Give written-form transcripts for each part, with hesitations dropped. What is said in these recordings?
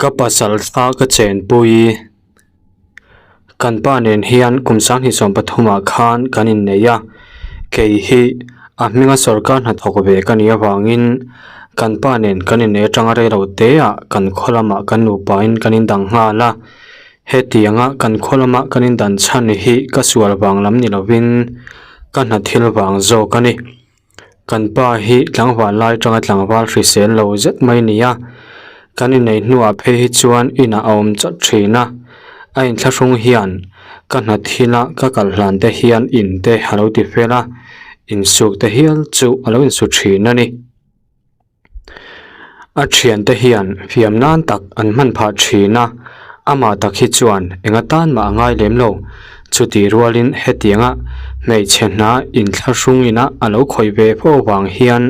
Ka pasal thla ka chenpui. Kan pa nen hian kum 2013 ah khan kan innei a, kei hi a hminga sawrkar hnathawk ve ka nih avangin kan pa nen kan innei atanga rei lo te ah kan khaw lamah kan nupain kan indang nghal a. Hetianga kan khaw lama kan indan chhan hi ka sual vang lam ni lovin ka hna thil vang zawk a ni. Kan pa hi tlangval lai atanga tlangval hrisel lo zet mai a ni a, kan inneih hnuah phei hi chuan inah a awm chawt thin a, a inthlahrung hian ka hna thila ka kal hlan te hian in te a lo ti fel a, insuk te hial chu a lo insu thin a ni. A thiante hian fiam nan tak an hman phah thin a, amah tak hi chuan eng atan mah a ngai lem lo. Chutih rualin hetianga hmeichhe hna inthlahrung ina a lo khawih ve fo vang hian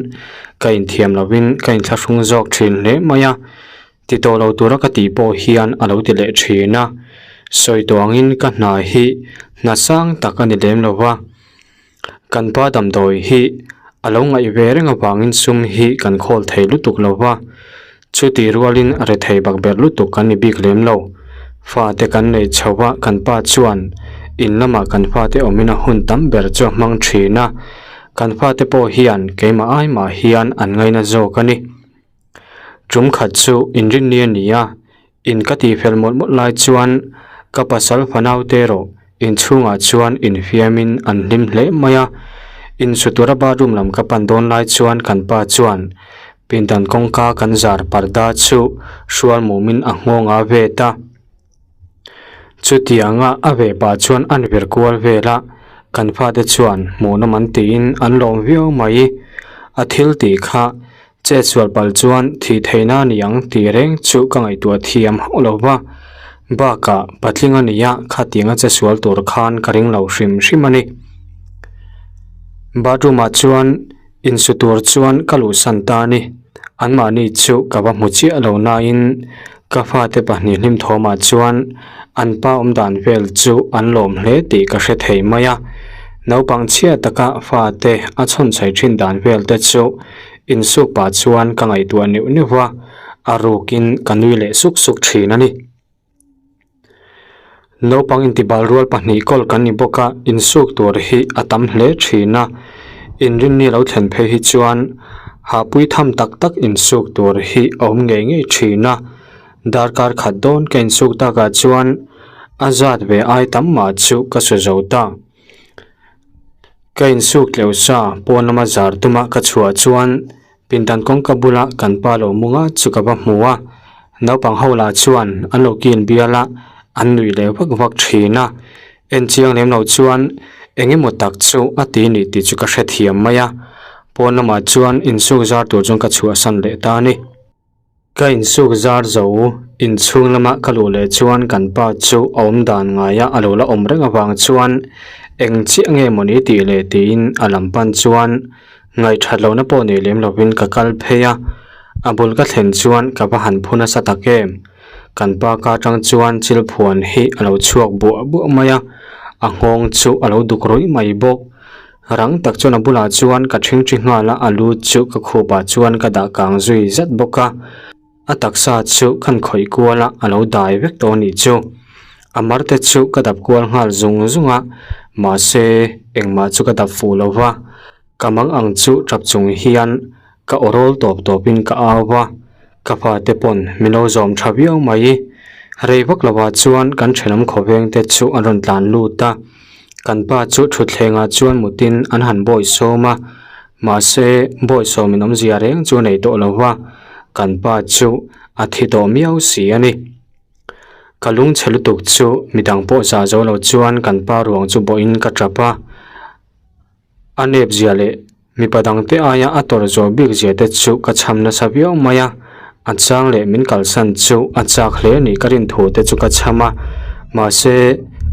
ka inthiam lovin ka inthlahrung zawk thin hle mai a, ti tawh lo tura ka tih pawh hian a lo ti leh thin a. Sawi tawh angin ka hna hi hna sang tak a ni lem lo va. Kan pa damdawi hi a lo ngaih ve reng avangin sum hi kan khawl thei lutuk lo va, chutih rualin a rethei bak ber lutuk kan ni bik lem lo. Fate kan nei chho va, kan pa chuan in lamah kan fate awmin a hun tam ber chu a hmang thin a, kan fate pawh hian keimah ai mah hian an ngaina zawk a ni. Tum khat chu inrinni a ni a, In ka tihfel mawlh mawlh lai chuan ka pasal fanau te erawh inchhungah chuan infiamin an hlim hle mai a. Insu tura bathroom lam ka pan dawn lai chuan kan pa chuan pindan kawngka kan zar parda chu hrual mumin a nghawng a vet a. Chutianga a veh pah chuan an vir kual vel a, kan fate chuan hmuhnawm an tiin an lawm viau mai. A thil tih kha Chetsual pal chuan thih theihna a ni ang tih reng chu ka ngaihtuah thiam hauh lo va, bakah patling a nia khatianga chetsual tur khan ka ring lo hrim hrim a ni. Bathroom ah chuan insu tur chuan ka luhsan ta a ni, anmahni chu ka va hmu chiah lo nain ka fate pahnih hlim thawmah chuan an pa awm dan vel chu an lawm hle tih ka hre thei mai a, naupang chhia taka fate a chhawn chhaih thin dan vel te chu Insuk pah chuan ka ngaihtuah neuh neuh va, a rukin ka nui leh suk suk thin a ni. Naupang intibal rual pahnih kawl kan ni bawk a, insuk tur hi a tam hle thin a. Inrinni lo thlen phei hi chuan hahpui tham tak tak insuk tur hi a awm ngei ngei thin a. Darkar khat dawn ka insuk takah chuan a zat ve ai tam mah chu ka su zo ta. Ka insuk tleuh sa pawn lama zar tuma ka chhuah chuan pindan kawngka bula kan pa lo munga chu ka va hmu a, naupang ho lah chuan an lo kin bial a, an nuih leh vak vak thin a, en chiang lem lo chuan eng emaw tak chu a ti ni tih chu ka hrethiam mai a, pawn lamah chuan insuk zar tur chuan ka chhuahsan leh ta a ni. Ka insuk zar zo, inchhung lama ka luh leh chuan kan pa chu a awm dan ngaia a lo la awm reng avang chuan eng chiah nge mawni tih leh tiin a lam pan chuan ngaihthat lohna pawh nei lem lovin ka kal phei a, a bul ka thlen chuan ka va han phu nasa tak em. Kan pa ka atang chuan chil phuan hi a lo chhuak buah buah mai a, a nghawng chu a lo duk ruih mai bawk. Rang tak chuan a bulah chuan ka ṭhingṭhi nghal a, a lu chu ka khupah chuan ka dah kang zui zat bawk a. A taksa chu khan khawih kual a, a lo dai vek tawh a nih chu. A mar te chu ka dap kual nghal zung zung a, mahse engmah chu ka dap fuh lo va. Ka mang ang chu ṭap chung hian ka aw rawl tawp tawpin ka au va, ka fate pawn min lo zawm ṭha viau mai. Rei vak lovah chuan kan ṭhenawm khawveng te chu an rawn tlan lut a, kan pa chu ṭhutthlengah chuan mutin an han bawi sawm a, mahse bawi sawmin awmzia reng chu a nei tawh lo va, kan pa chu a thi tawh miau si a ni. Ka lungchhe lutuk chu midang pawh zah zo lo chuan kan pa ruang chu bawhin ka ṭap a. A nep zia leh mipa dangte aia a tawrh zawh bik zia te chu ka chham nasa viau mai a, a chang leh min kalsan chu a chak hle a nih ka rin thu te chu ka chham a, mahse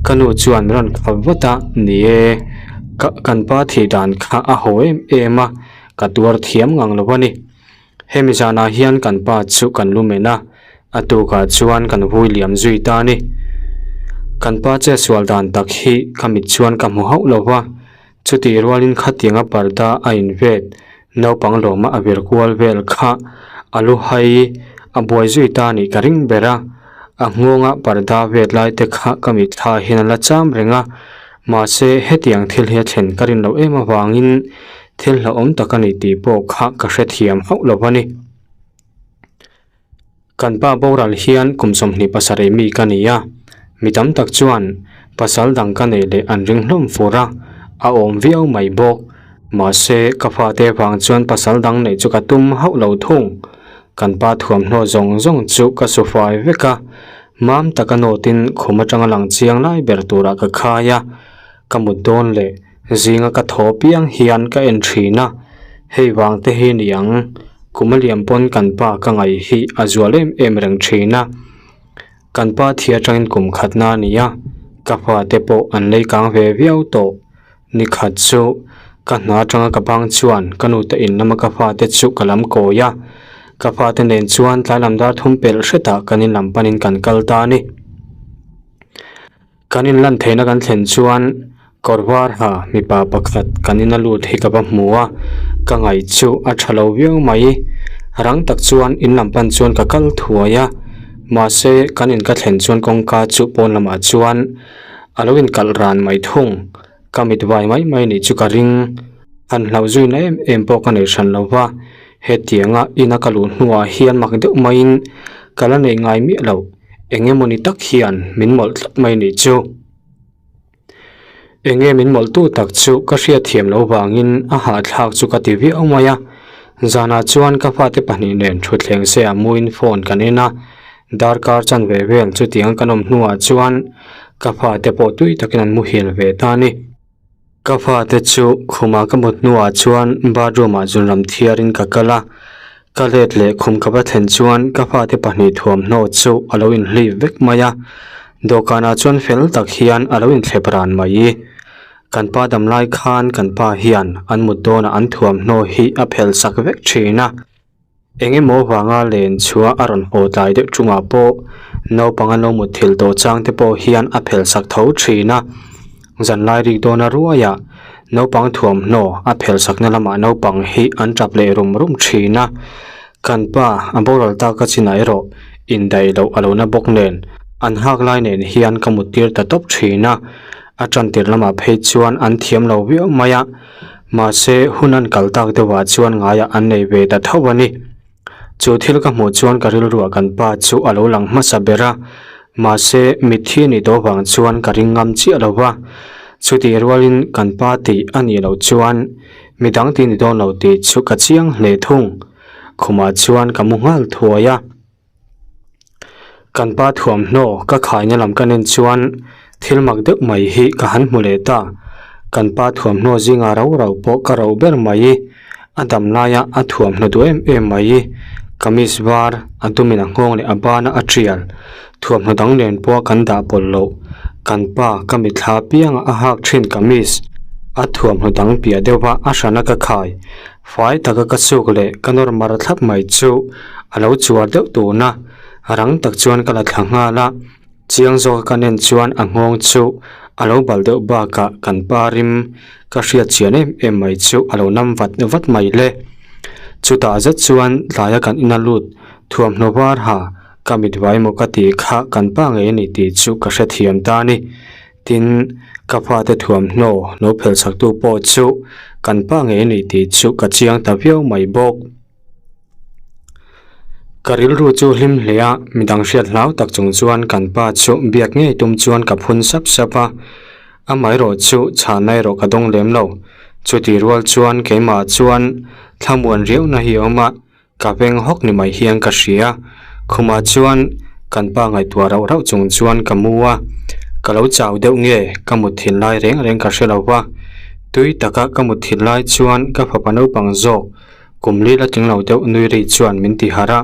ka nu chuan min rawn khap vat a, ni e, ka kan pa thih dan kha a haw em em a, ka tuar thiam ngang lo a ni. Hemi zanah hian kan pa chu kan lu men a, a tukah chuan kan vui liam zui ta a ni. Kan pa che sual dan tak hi ka mit chuan ka hmu hauh lo va, chutih rualin khatianga parda a invet naupang lawma a vir kual vel kha a lu hai A buai zui ta nih ka ring ber a, a nghawnga parda vet lai te kha ka mitthla hian a la cham reng a, mahse hetiang thil hi a thlen ka rin loh em avangin thil hlauhawm tak a ni tih pawh kha ka hrethiam hauh lo a ni. Kan pa boral hian kum 27 mi ka ni a, mi tam tak chuan pasal dang ka neih leh an ring hlawm fur a, a awm viau mai bawk. Mahse ka fate vang chuan pasal dang neih chu ka tum hauh lo thung. Kan pa thuamhnaw zawng zawng chu ka su fai vek a, mam taka nawtin khum atanga lang chiang lai ber turah ka khai a, ka mut dawn leh Zinga ka thaw piang hian ka en thin a, hei vang te hi ni ang, kum a liam pawn kan pa ka ngaih hi a zual em em reng thin a. Kan pa thi atangin kum khatna a ni a, ka fa te pawh an lei kang ve viau tawh. Ni khat chu ka hna atanga ka bang chuan ka nu te in lama ka fa te chu ka lam kawi a, ka fa te nen chuan tlai lam dar thum pelh hretah kan in lam panin kan kal ta a ni. Kan inlan theihna kan thlen chuan kawr var ha mipa pakhat kan ina lut hi ka va hmu a, ka ngaih chu a tha lo viau mai. Rang tak chuan in lam pan chuan ka kal thuai a, mahse kan in ka thlen chuan kawngka chu pawn lamah chuan a lo inkalh ran mai thung. Ka mit vai mai mai nih chu ka ring. Han hlauh zuina em em pawh ka nei hran lo va, hetianga ina ka luh hnuah hian mak deuh maiin ka la nei ngai miah lo. Eng emawni tak hian min mawlh tlat mai nih chu. Eng nge min mawlh tu tak chu ka hriatthiam loh vangin a hahthlak chu ka ti viau mai a. Zanah chuan ka fate pahnih nen thutthleng se a muin phone kan en a, darkar chanve vel chutiang kan awm hnuah chuan ka fate pawh tui takin an muhil ve ta a ni. Ka fate chu khumah ka mut hnuah chuan bathroom ah zunram thiarin ka kal a, ka let leh khum ka va thlen chuan ka fate pahnih thuamhnaw chu a lo inhlip vek mai a, dawhkanah chuan fel tak hian a lo inthlep ran mai. Kan pa dam lai khan kan pa hian an mut dawnah an thuamhnaw hi a phelh sak vek thin a. Eng emaw vanga len chhuah a rawn haw tlai deuh chungah pawh naupang an lo mut thil tawh chang te pawh hian a phelh sak tho thin a. Zanlai rik dawna ruaiah naupang thuamhnaw a phelh sakna lamah naupang hi an tap leh rum rum thin a. Kan pa a boral tak a chinah erawh indaih loh a lo na bawk nen an hak lai nen hian ka mut tir ta tawp thin a. A tantir lamah phei chuan an thiam lo viau mai a. Mahse, hun an kal tak deuhah chuan ngaiah an nei ve ta tho a ni. Chu thil ka hmuh chuan ka rilruah kan pa chu a lo lang hmasa ber a, mahse, mitthi a nih tawh vang chuan ka ring ngam chiah lo va. Chutih rualin kan pa tih a nih loh chuan midang tih ni dawn lo tih chu ka chiang hle thung. Khumah chuan ka mu nghal thuai a. Kan pa thuamhnaw ka khaina lam ka nen chuan thil mak deuh mai hi ka han hmu leh ta. Kan pa thuamhnaw zinga rau rau pawh ka rauh ber mai. A dam laia a thuamhnaw duh em em mai. Kamis var a dumin a nghawng leh a bana a tial. Thuamhnaw dang nen pawha kan dah pawlh loh. Kan pa ka mitthla pianga a hak thin kamis a thuamhnaw dang piah deuha a hrana ka khai. Fai taka ka chuk leh ka nawr mar thlap mai chu a lo chuar deuh tun a, rang tak chuan ka la thla nghal a, chiang zawka ka nen chuan a nghawng chu a lo bal deuh bakah kan pa rim ka hriat chian em em mai chu a lo nam vat vat mai le. Chutah zet chuan tlaia kan ina lut thuamhnaw var ha ka mit vai maw ka tih kha kan pa ngei a ni tih chu ka hrethiam ta a ni. Tin, ka fate thuamhnaw lo phelhsaktu pawh chu kan pa ngei a ni tih chu ka chiang ta viau mai bawk. Ka rilru chu hlim hle a, midang hriat hlau tak chung chuan kan pa chu biak ngei tum chuan ka phun sap sap a. Amaherawh chu chhahna erawh ka dawng lem lo. Chutih rual chuan keimah chuan thlamuan riauhna hi a awm a, Ka veng hawk ni mai hian ka hria. Khumah chuan kan pa ngaihtuah rauh rauh chung chuan ka mu a, ka lo chau deuh nge ka mut thin lai reng reng ka hre lo va. Tui taka ka mut thin lai chuan ka fapa naupang zawk kum li la tling lo deuh nui ri chuan min ti harh a,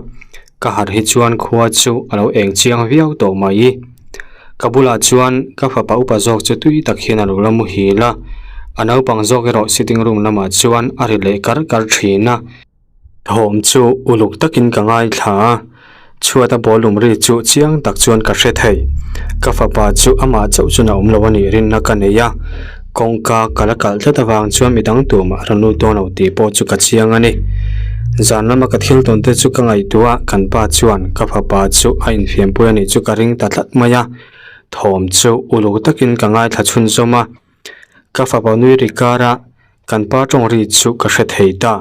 ka harh hi chuan khua chu a lo eng chiang viau tawh mai. Ka bulah chuan ka fapa upa zawk chu tui tak hian a lo la muhil a, a naupang zawk erawh sitting room lamah chuan a ri leh kar kar thin a. Thawm chu uluk takin ka ngaithla a, chhuata bawlum ri chu chiang tak chuan ka hre thei. Ka fapa chu amah chauh chuan a awm lo a nih rinna ka nei a, kawngka ka la kalh tlat avang chuan midang tumah a rawn lut dawn lo tih pawh chu ka chiang a ni. Zan lama ka thil tawn te chu ka ngaihtuah a, kan pa chuan ka fapa chu a infiampui a nih chu ka ring ta tlat mai a. Thawm chu uluk takin ka ngaithla chhunzawm a. Ka fapa nui ri kar a, kan pa tawng ri chu ka hre thei ta.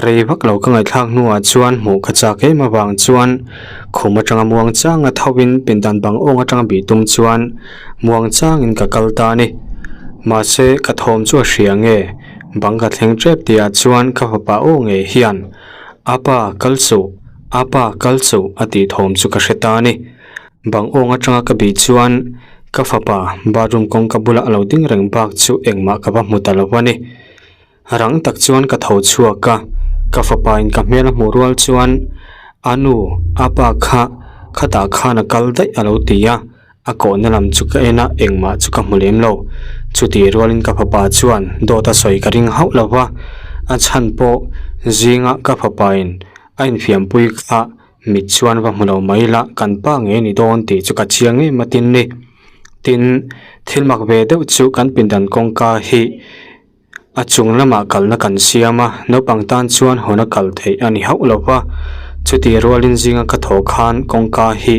Rei vak lo ka ngaihthlak hnuah chuan hmuh ka chak em avang chuan khum atanga muang changa tho in pindan bang awng atanga bih tum chuan muang changin ka kal ta a ni. Mahse ka thawm chu a hria nge? Bang ka thleng tep tihah chuan ka fapa aw ngei hian, Apa, kal suh! Apa, kal suh! a tih thawm chu ka hre ta a ni. Bang awng atanga ka bih chuan ka fapa bathroom kawngka bula a lo ding reng bak chu engmah ka va hmu ta lo a ni. Rang tak chuan ka tho chhuak a, ka fapa in ka hmel a hmuh rual chuan, A nu, a pa kha khatah khan a kal daih a lo ti a, a kawhna lam chu ka en a, engmah chu ka hmu lem lo. Chutih rualin ka fapa chuan dawt a sawi ka ring hauh lo va, a chhan pawh zinga ka fapa in a infiampui kha Mit chuan va hmu lo mai la, kan pa ngei ni dawn tih chu ka chiang em a tin ni. Tin, thil mak ve deuh chu kan pindan kawngka hi a chung lamah kalna kan siam a, naupang tan chuan hawn a kal theih a ni hauh lo va. Chutih rualin zinga ka thaw khan kawngka hi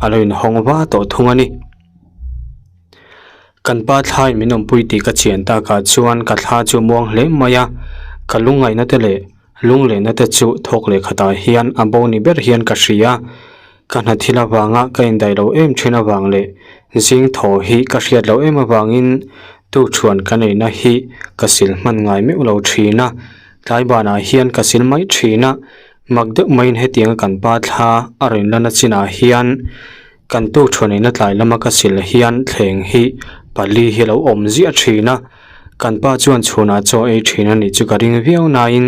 a lo inhawng va tawh thung a ni. Kan pa thlai min awmpui tih ka chian takah chuan ka thla chu muang hle mai a, ka lungngaihna te leh Lunglehna te chu thawk leh khatah hian a bo ni ber hian ka hria. Ka hna thil avanga ka indaih lo em thin avang leh zing thaw hi ka hriat loh em avangin tukṭhuan ka neihna hi ka sil hman ngai meuh lo thin a. Tlai banah hian ka sil mai thin a, mak deuh maiin hetianga kan pa thla a rawn lana chinah hian kan tukṭhuan neihna tlai lama ka sil hian thleng hi pali hi a lo awm ziah thin a. Kan pa chuan chhunah chaw ei thin a nih chu ka ring viau nain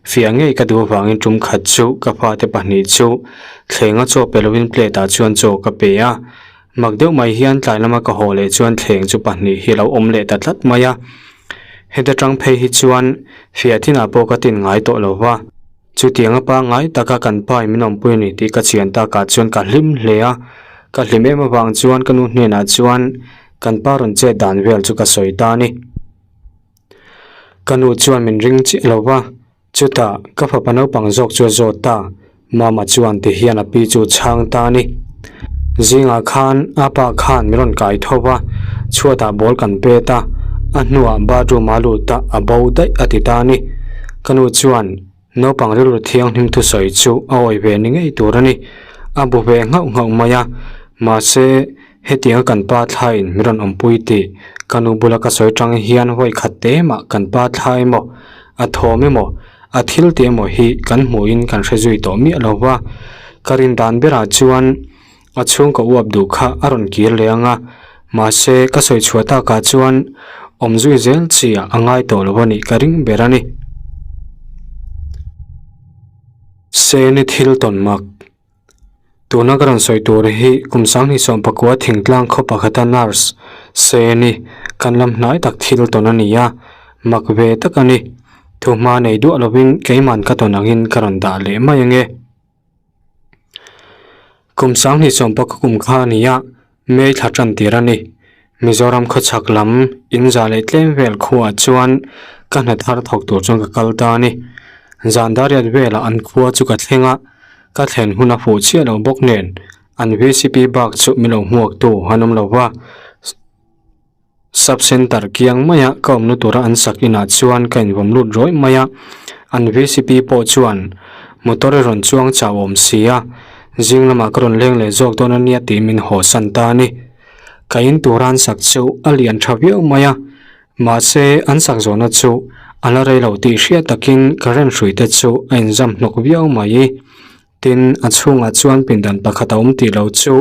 fiah ngei ka duh avangin tum khat chu ka fate pahnih chu thlenga chaw pe lovin plate ah chuan chaw ka pe a. Mak deuh mai hian tlai lama ka haw leh chuan thleng chu pahnih hi a lo awm leh ta tlat mai a. Heta tang phei hi chuan fiah thinah pawh ka tin ngai tawh lo va. Chutianga pangngai taka kan pa in min awmpui a ni tih ka chian takah chuan ka hlim hle a. Ka hlim em avang chuan ka nu hnenah chuan Kan pa rawn chet dan vel chu ka sawi ta a ni. Ka nu chuan min ring chiah lo va, chutah ka fapa naupang zawk chu a zawt ta, Mama chuan ti hian a pi chu chhang ta a ni. Zingah khan a pa khan min rawn kai tho va, chhuatah ball kan pet a, a hnuah bathroom a lut a, a bo daih a ti ta a ni. Ka nu chuan Naupang rilru thianghlim thusawi chu a awih ve ni ngei tur a ni. A bu ve nghauh nghauh mai a, mahse hetianga kan pa thlaiin min rawn awmpui tih ka nu bula ka sawi tang hian vawi khat te mah kan pa thla emaw, a thawm emaw, a thil tih emaw hi kan hmuhin kan hre zui tawh miah lo va. Ka rin dan berah chuan a chhungkaw uap duh kha a rawn kir leh ang a, mahse ka sawi chhuah takah chuan awm zui zel chi ah a ngai tawh lo a nih ka ring ber a ni. Seni thil tawn mak. Tuna ka rawn sawi tur hi kum sanghnih sawm pakua thingtlang khaw pakhata nurse Seni kan lam hnai tak thil tawn a ni a, mak ve tak a ni. Thuhma nei duah lovin keiman ka tawn angin ka rawn dah leh mai ange. Kum sanghnih sawm pakua kum kha a ni a, May thla tan tir a ni. Mizoram khawchhak lam in za leh tlem vel khuaah chuan ka hna thar thawk tur chuan ka kal ta a ni. Zan dariat velah an khua chu ka thleng a, ka thlen hun a fuh chiah lo bawk nen an vcp bak chu min lo hmuak tu an awm lo va. Sub Centre kiang maia ka awmna tura an sak inah chuan ka invawm lut rawih mai a, an vcp pawh chuan motor i rawn chuang chau awm si a, zing lamah ka rawn leng leh zawk dawn a nia tih min haw san ta a ni. Ka in tura an sak chu a lian tha viau mai a, mahse an sak zawhna chu a la rei lo tih hriat takin current hrui te chu a inzam hnawk viau mai. Tin, a chhungah chuan pindan pakhat a awm tih lo chu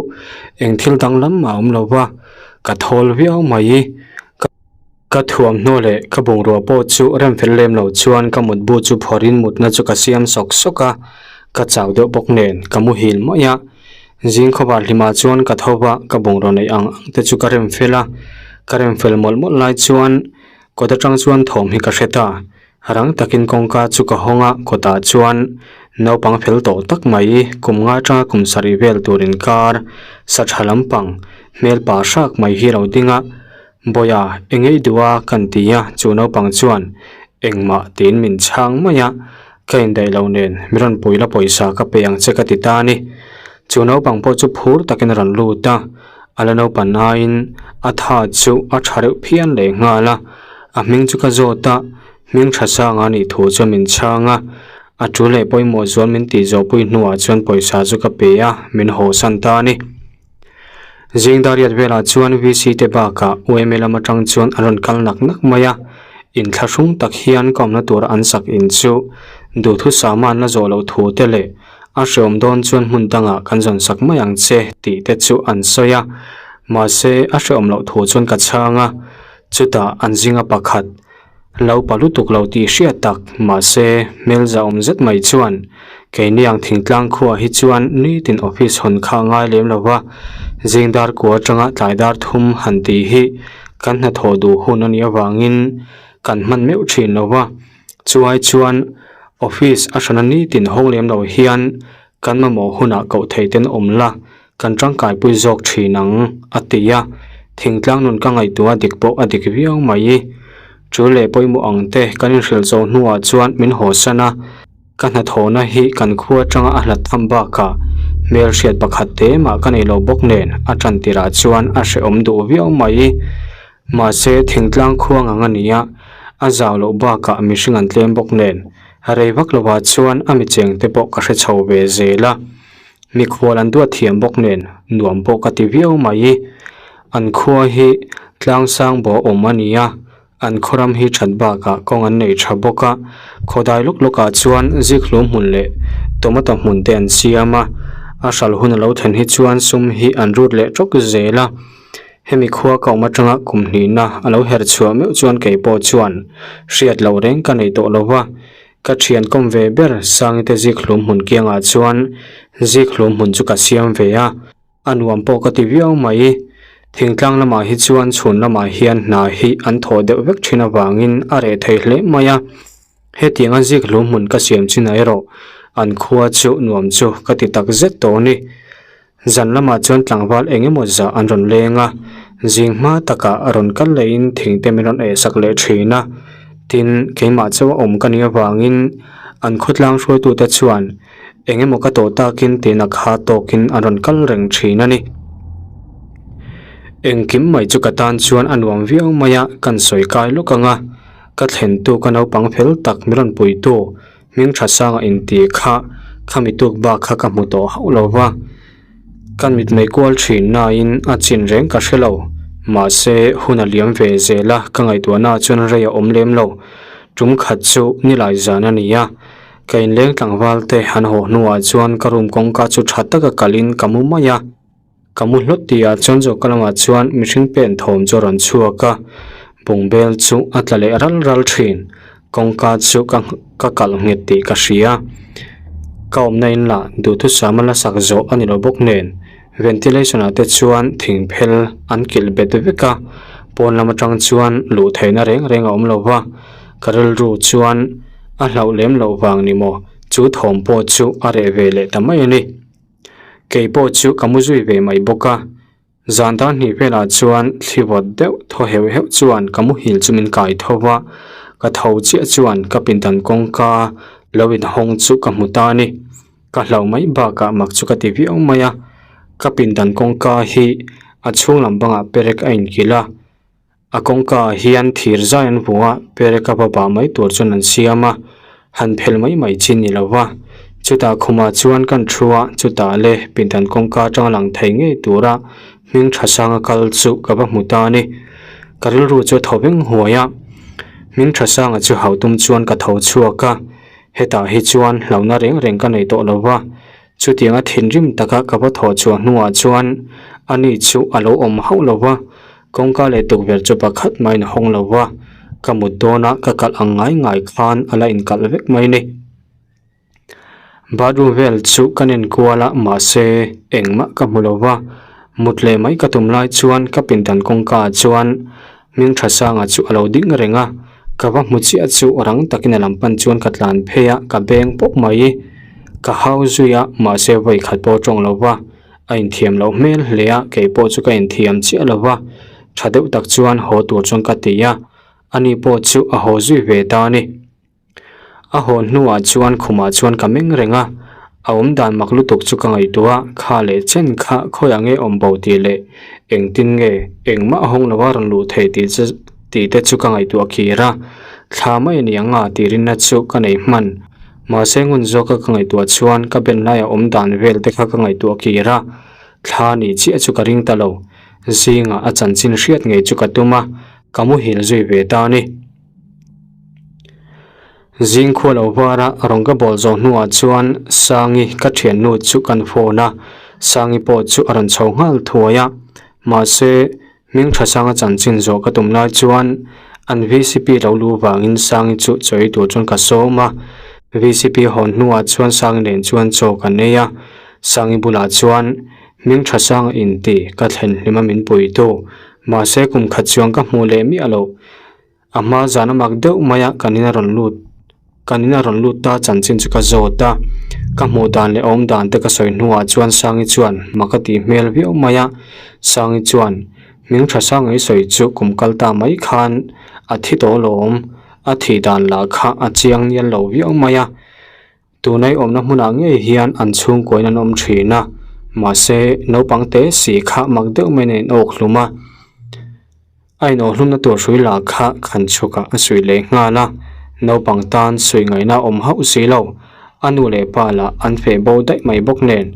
eng thil danglam mah a awm lo va, ka thawl viau mai. Ka thuamhnaw leh ka bungrua pawh chu rem fel lem lo chuan ka mutbu chu phawrhin mutna chu ka siam sawk sawk a, ka chau deuh bawk nen ka muhil mai a. Zing khawvar hlimah chuan ka tho va, ka bungrua neih ang ang te chu ka rem fel a, ka rem fel mawlh mawlh lai chuan kawt atang chuan thawm hi ka hre ta. Rang takin kawngka chu ka hawng a, kawtah chuan naupang fel tawh tak mai, kum nga atanga kum sarih vel tur inkar sa tha lampang hmel pa hrak mai hi a lo ding a, Bawiha, eng ei duh a? kan ti a, chu naupang chuan engmah tiin min chhang mai a. Ka indaih lo nen, mi rawn pui la pawisa ka pe ang che ka ti ta a ni. Chu naupang pawh chu phur takin a rawn lut a, a la naupan aiin a tha chu a tha reuh phian leh nghal a. A hming chu ka zawt a, hming tha sang a nih thu chuan min chhang a. A tul leh pawimawh zual min tih zawhpui hnuah chuan pawisa chu ka pe a, min hawsan ta a ni. Zing dariat velah chuan VC te bakah UMA lam atang chuan an rawn kal nak nak mai a, inthlahrung tak hian ka awmna tur an sak in chu duhthusama an la zawh loh thu te leh a hreawm dawn chuan hmun dangah kan zawn sak mai ang che tih te chu an sawi a, mahse a hreawm loh thu chuan ka chhang a, chutah an zinga pakhat Lo pa lutuk lo tih hriat tak, mahse hmel zahawm zet mai chuan keini ang thingtlang khuaah hi chuan nitin office hawn kha a ngai lem lo va, zing dar kua atanga tlai dar thum han tih hi kan hnathawh duh hun a nih avangin kan hman meuh thin lo va, chuai chuan office a hrana nitin hawng lem lo hian kan mamawh hunah koh theih ten awm la Kan tangkaipui zawk thin ang, a ti a. Thingtlang nun ka ngaihtuah a dik pawh a dik viau mai. Tul leh pawimawh ang te kan inhrilh zawh hnuah chuan min hawsan a, ka hnathawhna hi kan khua atanga a hlat tham bakah hmelhriat pakhat te mah ka nei lo bawk nen a tan tirah chuan a hrehawm duh viau mai. Mahse thingtlang khua ngang a ni a, a zau loh bakah mihring an tlem bawk nen rei vak lovah chuan a mi cheng te pawh ka hre chho ve zel a. Mikhual an duat thiam bawk nen nuam pawh ka ti viau mai. An khua hi tlang sang bawh awm a ni a, an khaw ram hi that bakah kawng an nei tha bawk a. Khawdai lawk lawkah chuan zikhlum hmun leh tomato hmun te an siam a, a hral hun a lo thlen hi chuan sum hi an rut leh tawk zel a. Hemi khua ka awm atanga kum hnihna a lo her chhuah meuh chuan kei pawh chuan hriat loh reng ka nei tawh lo va. Ka thian kawm ve ber Sangite zikhlum hmun kiangah chuan zikhlum hmun chu ka siam ve a, a nuam pawh ka ti viau mai. Thingtlang lamah hi chuan chhun lamah hian hna hi an thawh deuh vek thin avangin a reh thei hle mai a. Hetianga zikhlum hmun ka siam chinah erawh an khua chu nuam chu ka ti tak zet tawh a ni. Zan lamah chuan tlangval eng emaw zah an rawn leng a, zing hma takah a rawn kal lehin thing te min rawn eh sak leh thin a. Tin, keimah chauh a awm ka nih avangin an khawtlang hruaitute chuan eng emaw ka tawh takin tiin a kha tawkin an rawn kal reng thin a ni. Engkim mai chu ka tan chuan a nuam viau mai a, kan sawi kai lawk ang a, ka thlentu ka naupang fel tak min rawn puitu Hming tha sanga intih kha khami tuk bak kha ka hmu tawh hauh lo va, ka mitmei kual thin nain a chin reng ka hre lo. Mahse, hun a liam ve zel a, ka ngaihtuahna chuan rei a awm lem lo. Tum khat chu nilai zan a ni a, ka inleng tlangval te han haw hnuah chuan ka room kawngka chu tha taka kalin ka mu mai a. Ka mu hlawt tihah chuan choka lamah chuan mihring pen thawm chu a rawn chhuak a, bungbel chu a tla leh ral ral thin. Kawngka chu ka ka kalh nghet tih ka hria. Ka awmna in lah duhthusam a la sak zawh a ni lo bawk nen ventilation ah te chuan thing phel an kilh bet vek a, pawn lam atang chuan luh theihna reng reng a awm lo va, ka rilru chuan a hlauh lem loh vang ni maw chu thawm pawh chu a reh ve leh ta mai a ni. Kei pawh chu ka mu zui ve mai bawk a, zan dar hnih velah chuan thli vawt deuh thaw heuh heuh chuan ka muhil chu min kai tho va, ka tho chiah chuan ka pindan kawngka lo inhawng chu ka hmu ta a ni. Ka hlauh mai bakah mak chu ka ti viau mai a, ka pindan kawngka hi a chhung lam bangah perek a inkilh a, A kawngka ah hian thir zai an hmu a, perek a va bah mai tur chuan an siam a, han phel mai mai chi ni lo va. Chutah khumah chuan kan thu a, chutah le pindan kawngka atanga lang thei ngei tura hming tha sanga kal chu ka va hmu ta a ni. Ka rilru chu a tho veng huai a, hming tha sanga chu hauh tum chuan ka tho chhuak a, hetah hi chuan hlauhna reng reng ka nei tawh lo va, Chutianga thinrim taka ka va thawh chhuah hnuah chuan ani chu a lo awm hauh lo va, kawngka leh tukverh chu pakhat mahin a hawng lo va, ka mut dawna ka kalh ang ngai ngai khan a la inkalh vek mai ni. Bathroom vel chu ka nen kual a, mahse engmah ka hmu lo va, mut leh mai ka tum lai chuan ka pindan kawngka ah chuan Hming tha sanga chu a lo ding reng a, ka va hmu chiah chu rang takin a lam pan chuan ka tlan phei a, ka beng pawp mai. Ka hau zui a, mahse vawi khat pawh tawng lo va, a inthiam loh hmel hle a, kei pawh chu ka inthiam chiah lo va, tha deuh tak chuan haw tur chuan ka ti a, ani pawh chu a haw zui ve ta a ni. A hawn hnuah chuan khumah chuan ka meng reng a, a awm dan mak lutuk chu ka ngaihtuah a, kha leh chen kha khawiah nge awm bo tih leh engtin nge engmah a hawng lova rawn luh theih tih chu tih te chu ka ngaihtuah khir a, thla mai a ni ang a tih rinna chu ka nei hman. Mahse ngun zawka ka ngaihtuah chuan ka ben laia awm dan vel te kha ka ngaihtuah kir a, thla nih chiah chu ka ring ta lo. Zingah a chanchin hriat ngei chu ka tum a, ka muhil zui ve ta a ni. Zing khua lo vara rawng ka bawl zawh hnuah chuan Sangi ka thiannu chu kan phone a, Sangi pawh chu a rawn chho nghal thuai a, mahse hming tha sanga chanchin zawh ka tum lai chuan an vcp lo lu vangin Sangi chu chawi tur chuan ka sawm a, vcp hawn hnuah chuan Sangi nen chuan chaw kan ei a, Sangi bulah chuan hming tha sanga inti ka thlen hlima min puitu, mahse kum khat chuan ka hmuh leh miah loh. A hma zan a mak deuh mai a, kan in a rawn lut, kan in a rawn lut ta chanchin chu ka zawt a, ka hmuh dan leh awm dan te ka sawi hnuah chuan Sangi chuan mak a tih hmel viau mai a, Sangi chuan hming tha Sangi sawi chu kum kal ta mai khan a thi tawh lawm, a thih dan lah kha a chiang nial lo viau mai a. Tunai awmna hmunah ngei hian an chhungkuain an awm thin a, mahse naupang te si kha mak deuh maiin a inawk hlum a, a inawh hlumna tur hrui lah kha khan chhukah a suih leh nghal a, naupang tan suih ngaihna a awm hauh si lo, a nu leh pa lah an feh bo daih mai bawk nen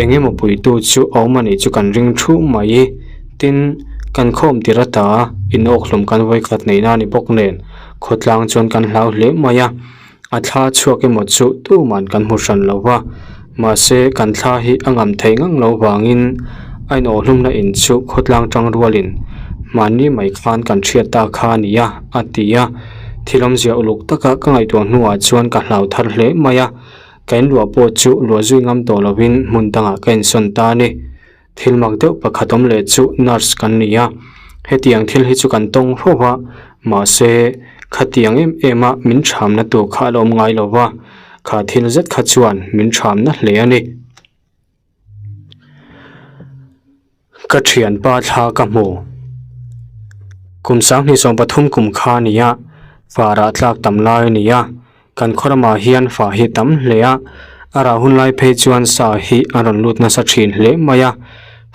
eng emaw puitu chu a awm a nih chu kan ring thu mai, tin kan khawm tir ata inawk hlum kan vawikhat neihna a ni bawk nen khawtlang chuan kan hlau hle mai a. A thla chhuak emaw chu tuman kan hmu hran lo va, mahse kan thla hi a ngam thei ngang lo vangin a inawhhlumna in chu khawtlang tang rualin mahni mai khan kan hriat ta kha a ni a, a ti a. Thil awmzia uluk taka ka ngaihtuah hnuah chuan ka hlau thar hle mai a, ka inluah pawh chu luah zui ngam tawh lovin hmun dangah ka insawn ta a ni. Thil mak deuh pakhat awm leh chu nurse kan ni a, hetiang thil hi chu kan tawng hlauh a, mahse khatiang em em a min thamna tur kha a la awm ngai lo va, kha thil zet kha chuan min thamna hle a ni. Ka thianpa thla ka hmu. Kum sanghnih 13 kum kha a ni a, farah tlak tam lai a ni a. Kan khaw ramah hian fah hi tam hle a, a rah hun lai phei chuan sa hi a rawn lut nasa thin hle mai a.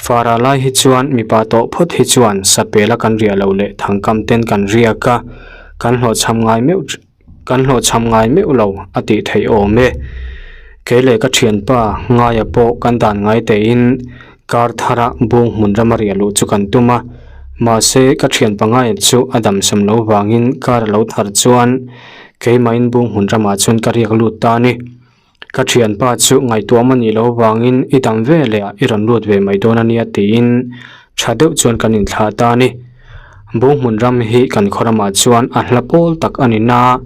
Fah rah lai hi chuan mipa tawh phawt hi chuan sa pela kan riah loh leh thangkam ten kan riak a, kan hlawhchham ngai meuh kan hlawhchham ngai meuh lo a tih theih awm e. Kei leh ka thianpa Ngaia pawh kan dan ngai tein kar thara bung hmun rama riah luh chu kan tum a, mahse ka thianpa Ngaia chu a damsam lo vangin kar a lo thar chuan Keimahin bung hmun ramah chuan ka riak lut ta a ni. Ka thianpa chu ngaihtuah a nih loh avangin i dam ve leh ah i rawn lut ve mai dawn a nia tiin tha deuh chuan kan inthlah ta a ni. Bung hmun ram hi kan khaw ramah chuan a hla pawl tak a ni na,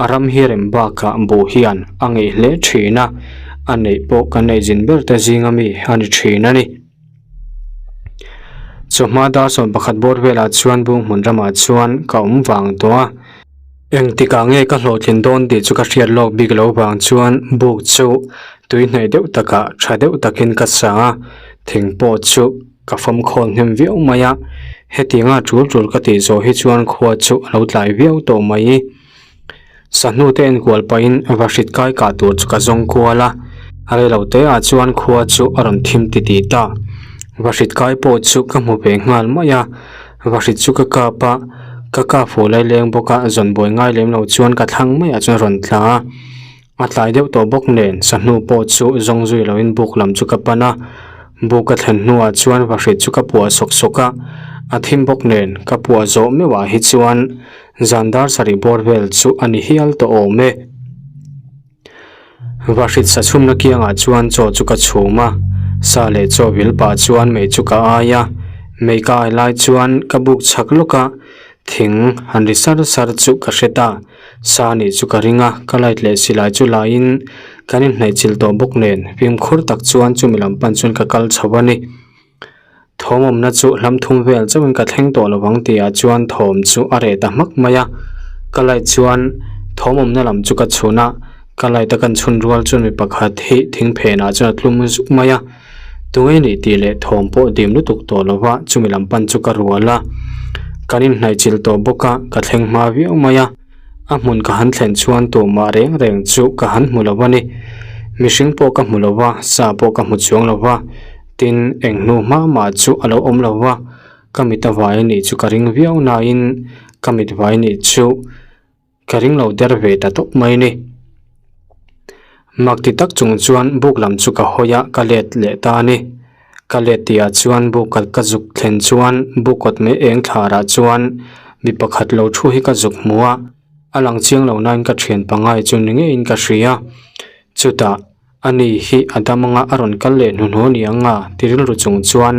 a ram hi rem bakah buh hian a ngeih hle thin a, a neih pawh kan neih zin ber te zinga mi a ni thin a ni. Chawhma dar 11 bawr velah chuan bung hmun ramah chuan ka awm vang tawh a. Engtikah nge ka hlawhtlin dawn tih chu ka hriat lawk bik lo vang chuan buk chu tui hnaih deuh takah tha deuh takin ka sa a, thing pawh chu ka fawm khawl hnem viau mai a, hetianga tul tul ka tih zawh hi chuan khua chu a lo tlai viau tawh mai. Sahnu te enkual pahin vahrit kai kah tur chu ka zawng kual a, a reilo te ah chuan khua chu a rawn thim titih ta. Vahrit kai pawh chu ka hmu ve nghal mai a. Vahrit chu ka kap a, ka kap fuh lai leng bawk a, zawn buai ngai lem lo chuan ka thlang maiah chuan a rawn tla a. A tlai deuh tawh bawk nen sahnu pawh chu zawng zui loin buk lam chu ka pan a. Buk ka thlen hnuah chuan vahrit chu ka puah sawk sawk a, a thim bawk nen ka puah zawh meuhah hi chuan zan dar sarih bawr vel chu a ni hial tawh awm e. Vahrit sa chhumna kiangah chuan chaw chu ka chhum a, sa leh chaw vil pah chuan mei chu ka ai a, mei ka ai lai chuan ka buk chhak lawk a, thing han ri sar sar chu ka hre ta, sa nih chu ka ring a, ka light leh silai chu laiin kan inhnaih chilh tawh bawk nen fimkhur tak chuan chumi lam pan chuan ka kal chho a ni. Thawm awmna chu hlam thum vel chauhin ka thleng tawh lo vang tihah chuan thawm chu a reh ta hmak mai a, ka light chuan thawm awmna lam chu ka chhun a, ka light a kan chhun rual chuan mi pakhat hi thing phenah chuan a tlum zuk mai a, tunge nih tih leh thawm pawh dim lutuk tawh lo va chumi lam pan chu ka rual a, kan inhnaih chilh tawh bawk a, ka thleng hma viau mai a. A hmun ka han thlen chuan tumah reng reng chu ka han hmu lo a ni. Mihring pawh ka hmu lo va, sa pawh ka hmu chuang lo va, tin eng hnu hma mah chu a lo awm lo va, ka mit a vai a nih chu ka ring viau nain ka mit vai nih chu ka ring lo der ve ta tawp mai a ni. Mak ti tak chung chuan buk lam chu ka hawi a, ka let leh ta a ni. Ka let tihah chuan buk kal ka zuk thlen chuan buk kawt mai eng thlarah chuan mi pakhat lo thu hi ka zuk hmu a, a lang chiang lo nain ka thian pangai chu ni ngeiin ka hria. Chutah ani hi a dam anga a rawn kal leh hnuhnawh ni ang a ti rilru chung chuan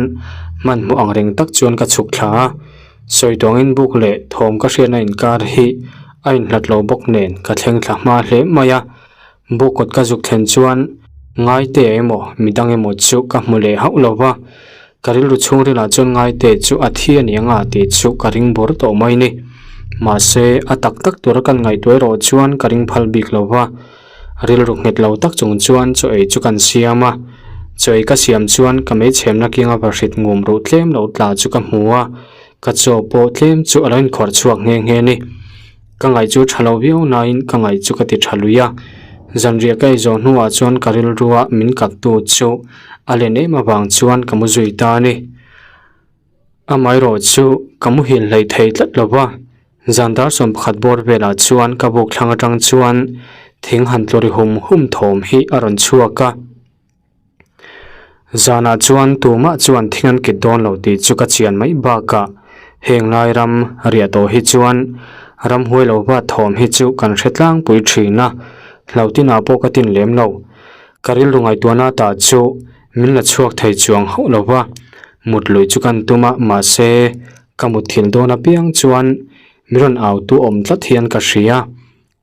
hmanhmawh ang reng tak chuan ka chhuk thla a, sawi tawngin buk leh thawm ka hriatna inkar hi a inhlat lo bawk nen ka thleng thla hma hle mai a. Buk kawt ka zuk thlen chuan Ngaite emaw midang emaw chu ka hmu leh hauh lo va, ka rilru chhungrilah chuan Ngaite chu a thi a ni anga tih chu ka ring bawr tawh mai ni. Mahse, a tak tak tura kan ngaihtuah erawh chuan ka ring phal bik lo va, rilru nghet lo tak chung chuan chaw ei chu kan siam a. Chaw ei ka siam chuan ka meichhemna kianga vahrit ngum ruh tlem lo tla chu ka hmu a, ka chaw pawh tlem chu a lo inkhawrh chhuak nghe nghe a ni. Ka ngaih chu tha lo viau nain ka ngaih chu ka ti tha lui a. Zanriah ka ei zawh hnuah chuan ka rilrua min kaptu chu a len em avang chuan ka mu zui ta a ni. Amaherawh chu ka muhil hlei thei tlat lo va, zan dar 11 bawr velah chuan ka buk thlang atang chuan thing han tlu ri hum hum thawm hi a rawn chhuak a. Zanah chuan tumah chuan thing an kit dawn lo tih chu ka chian mai bakah heng lai ram riah tawh hi chuan ramhuai lo va thawm hi chu kan hre tlangpui thin a, hlautinah pawh ka tin lem lo. Ka rilru ngaihtuahna tah chu min la chhuak thei chuang hauh lo va, mut lui chu kan tum a, mahse ka mut thil dawn apiang chuan min rawn au tu awm tlat hian ka hria.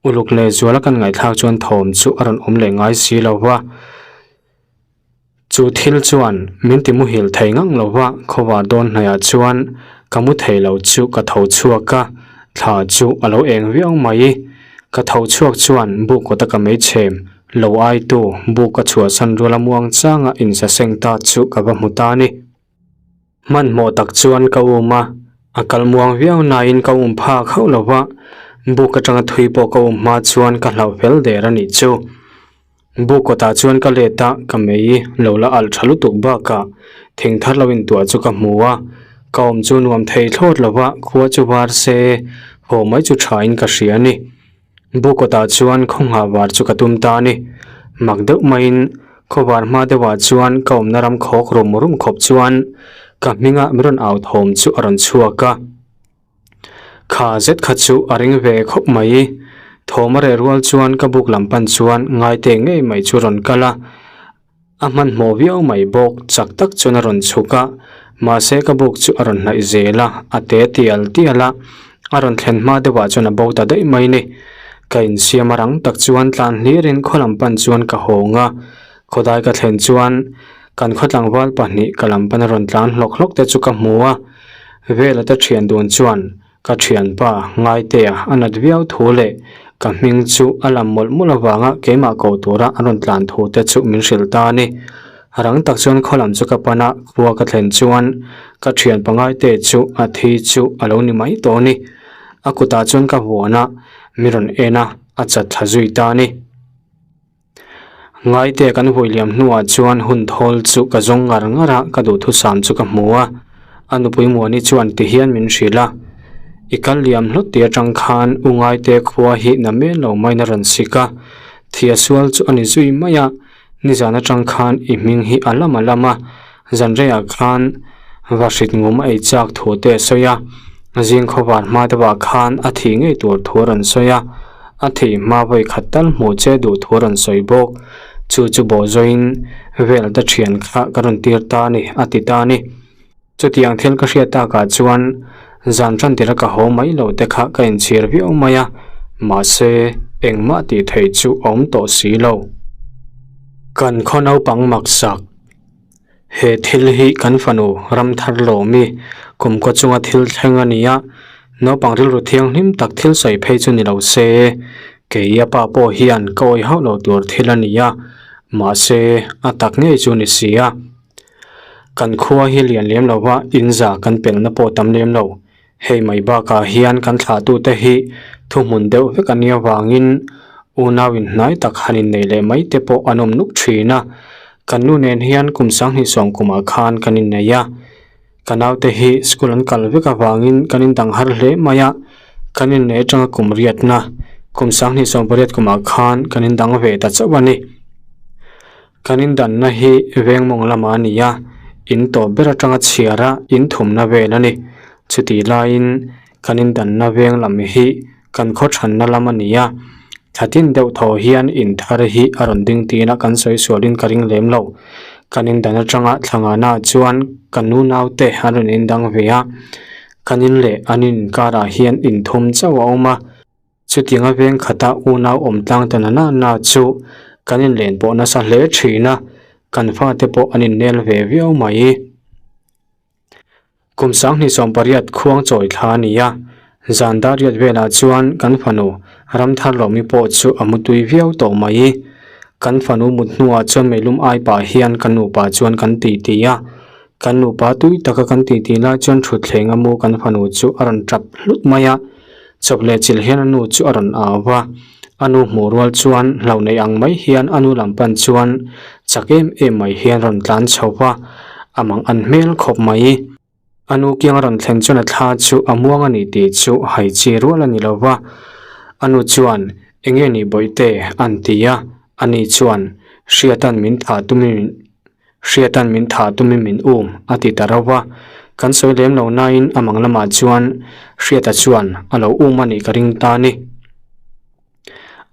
Uluk leh zuala kan ngaihthlak chuan thawm chu a rawn awm leh ngai si lo va, chu thil chuan min ti muhil thei ngang lo va, khawvar dawn hnaiah chuan ka mu thei lo chu ka tho chhuak a, thla chu a lo eng viau mai. Ka tho chhuak chuan buk kawta ka meichhem lo aitu buk ka chhuahsan ruala muang changa insaseng ta chu ka va hmu ta a ni. Hmanhmawh tak chuan ka um a, a kal muang viau nain ka um phak hauh lo va, buk atanga thui pawh ka um hma chuan ka hlauh fel der a nih chu. Buk kawtah chuan ka let a, ka mei lo la alh tha lutuk bakah thing thar lo intuah chu ka hmu a, ka awm chu nuam thei thlawt lo va, khua chu var se haw mai chu tha in ka hria a ni. Bu kawtah chuan khawnghah var chu ka tum ta a ni. Mak deuh maiin khawvar hma deuhah chuan ka awmna ram khawk rum rum khawp chuan ka hminga min rawn au thawm chu a rawn chhuak a. Kha zet kha chu a ring ve khawp mai. Thawm a reh rual chuan ka buk lam pan chuan ngaite ngei mai chu rawn kal a. A hmanhmawh viau mai bawk, chak tak chuan a rawn chhuk a, mahse ka buk chu a rawn hnaih zel a, a te tial tial a, a rawn thlen hma deuhah chuan a bo ta daih mai ni. Ka insiam a rang tak chuan tlan hlirin khaw lam pan chuan ka hawng a, khawdai ka thlen chuan kan khaw tlangval pahnih ka lam pan a rawn tlan hlawk hlawk te chu ka hmu a, Vela te thian dun chuan Ka thianpa Ngaitea a nat viau thu leh ka hming chu a lam mawlh mawlh avanga keimah ko tura an rawn tlan thu te chu min hrilh ta a ni. Rang tak chuan khaw lam chu ka pan a, khua ka thlen chuan ka thianpa Ngaitea chu a thi chu a lo ni mai tawh a ni. A kutah chuan ka vuan a, mi rawn en a, a chat thla zui ta a ni. Ngaite kan vui liam hnuah chuan hun thawl chu ka zawng ngar ngar a, ka duhthusam chu ka hmu a. A nupui Muani chuan ti hian min hrilh a, I kal liam hlawt tih atang khan u Ngaite khua hi na mel lo maiin a rawn sik a, thia sual chu a ni zui mai a, nizan atang khan i hming hi a lam a lam a, zanreiah khan vahrit ngum a ei chak thu te a sawi a, zing khawvar hma deuhah khan a thih ngei tur thu a rawn sawi a. A thih hma vawi khat tal hmuh che duh thu a rawn sawi bawk. Chu chu bawh zawiin vel ta thian kha ka rawn tir ta a ni, a ti ta a ni. Chutiang thil ka hriat takah chuan zan tan tira ka haw mai lo te kha ka inchhir viau mai a, mahse engmah tih theih chu a awm tawh si lo. Kan khaw naupang maksak. He thil hi kan fanu Ramthar Lawmi kumkaw chunga thil thleng a ni a, naupang rilru thianghlim tak thil sawi phei chu ni lo se, kei a pa pawh hian ka awih hauh lo tur thil a ni a, mahse a tak ngei chu ni si a. Kan khua hi lian lem lo va, inza kan pelna pawh tam lem lo. Hei mai bakah hian kan thlahtute hi thuhmun deuh vek a nia vangin unau inhnai tak han innei leh mai te pawh an awm nuk thin a. Kan nu nen hian kum sanghnih sawm kumah khan kan innei a. Ka naute hi school an kal vek avangin kan indang har hle mai a, kan innei atanga kum riatna kum sanghnih sawmpariat kumah khan kan indang ve ta chauh a ni. Kan indanna hi veng mawng lamah a ni a, in tawp ber atanga chhiar a in thumna vel a ni. Chutih laiin kan indanna veng lam hi kan khaw thanna lam a ni a, thla tin deuh thaw hian in thar hi a rawn ding tiin a kan sawi sualin ka ring lem lo. Kan indan atanga thla ngahna ah chuan ka nu naute an rawn indang ve a, kan in leh an inkarah hian in thum chauh a awm a. Chutianga veng khata unau awm tlang ta na na na chu kan inlen pawh nasa hle thin a, kan fate pawh an innel ve viau mai. Kum sanghnih sawmpariat khuang chawi thla a ni a, zan dar riat velah chuan kan fanu Ramthar Lomi pawh chu a mutui viau tawh mai. Kan fanu mut hnuah chuan meilum ai pah hian ka nupa chuan kan titi a, kan nupa tui taka kan titi lai chuan thutthleng a mu kan fanu chu a rawn tap hlut mai a. Chawp leh chilh hian a nu chu a rawn au va, a nu hmuh rual chuan hlauh neih ang mai hian a nu lam pan chuan chak em em mai hian rawn tlan chho va, a mang an hmel khawp mai. A nu kiang a rawn thlen chuan a thla chu a muang a ni tih chu hai chi rual a ni lo va, a nu chuan eng nge ni bawihte an ti a, ani chuan Hriata'n min thah tumin Hriata'n min thah tumin min um a ti ta rauh a, kan sawi lem lo nain a mang lamah chuan Hriata chuan a lo um a nih ka ring ta a ni.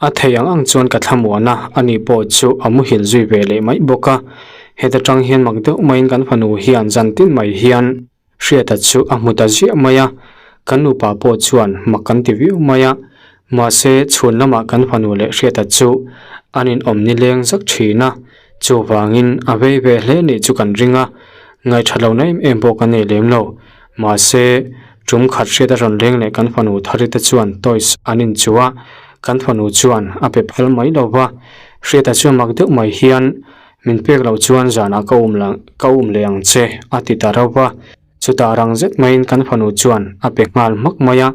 A thei ang ang chuan ka thlamuan a, ani pawh chu a muhil zui ve leh mai bawk a. Heta tang hian mak deuh maiin kan fanu hian zan tin mai hian Hriata chu a hmu ta ziah mai a, kan nupa pawh chuan mak kan ti viau mai a. Mahse, chhun lamah kan fanu leh Hriata chu an inawm nileng zak thin a, chuvangin a vei ve hle nih chu kan ring a, ngaihṭha lohna em em pawh kan nei lem lo. Mahse, tum khat Hriata rawn leng leh kan fanu Thari te chuan toys an inchuh a, kan fanu chuan a pe phal mai lo va. Hriata chuan mak deuh mai hian Min pek loh chuan zanah ka um la ka um leh ang che a ti ta rauh va. Chutah rang zet maiin kan fanu chuan a pe nghal hmak mai a.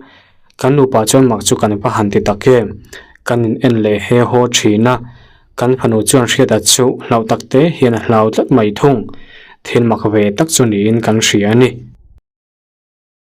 Kan nupa chuan mak chu kan va han ti tak em. Kan in en leh he haw thin a. Kan fanu chuan hriata chu hlauh tak te hian a hlau tlat mai thung. Thil mak ve tak chu niin kan hria a ni.